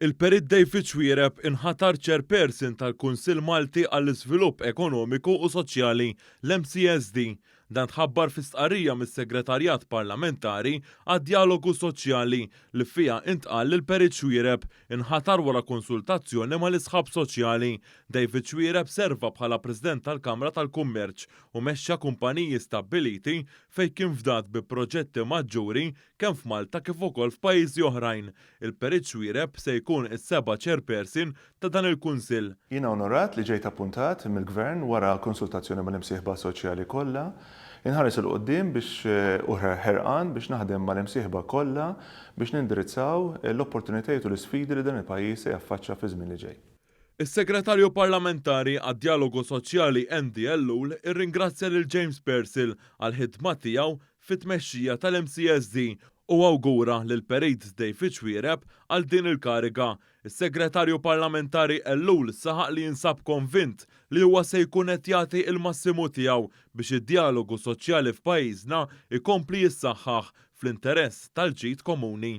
Il-Perit David Xuereb inħatar Chairperson tal-Kunsill Malti għall-Iżvilupp Ekonomiku u Soċjali, l-MCESD. Dan tħabbar fi stqarrija mis-Segretarjat Parlamentari għad-Djalogu Soċjali li fiha intqal li l-Perit Xuereb inħatar wara konsultazzjoni mal-isħab soċjali. David Xuereb serva bħala President tal-Kamra tal-Kummerċ u mexxa kumpaniji stabbiliti fejn kien fdat bi proġetti maġġuri kemm f'Malta kif ukoll f'pajjiżi oħrajn. Il-Perit Xuereb se jkun is-seba' Chairperson ta' dan il-Kunsill. Jiena onorat li ġejt appuntat mill-Gvern wara konsultazzjoni mal-imsieħba soċjali kollha. Inħares 'il quddiem biex u ħerqan biex naħdem mal-imsieħba kollha biex nindirizzaw l-opportunitajiet u l-isfidi li dan il-pajjiż se jaffaċċa fiż-żmien li ġej. Is-Segretarju Parlamentari għad-Djalogu Soċjali Andy Ellul irringrazzja lil James Purcell għall-ħidma tiegħu fit-tmexxija tal-MCESD u awgura lill-Perit David Xuereb għal din il-kariga. Is-Segretarju Parlamentari Ellul saħaq li jinsab konvint li huwa se jkun qed jagħti l-massimu tiegħu biex id-djalogu soċjali f'pajjiżna jkompli jissaħħaħ fl-interess tal-ġid komuni.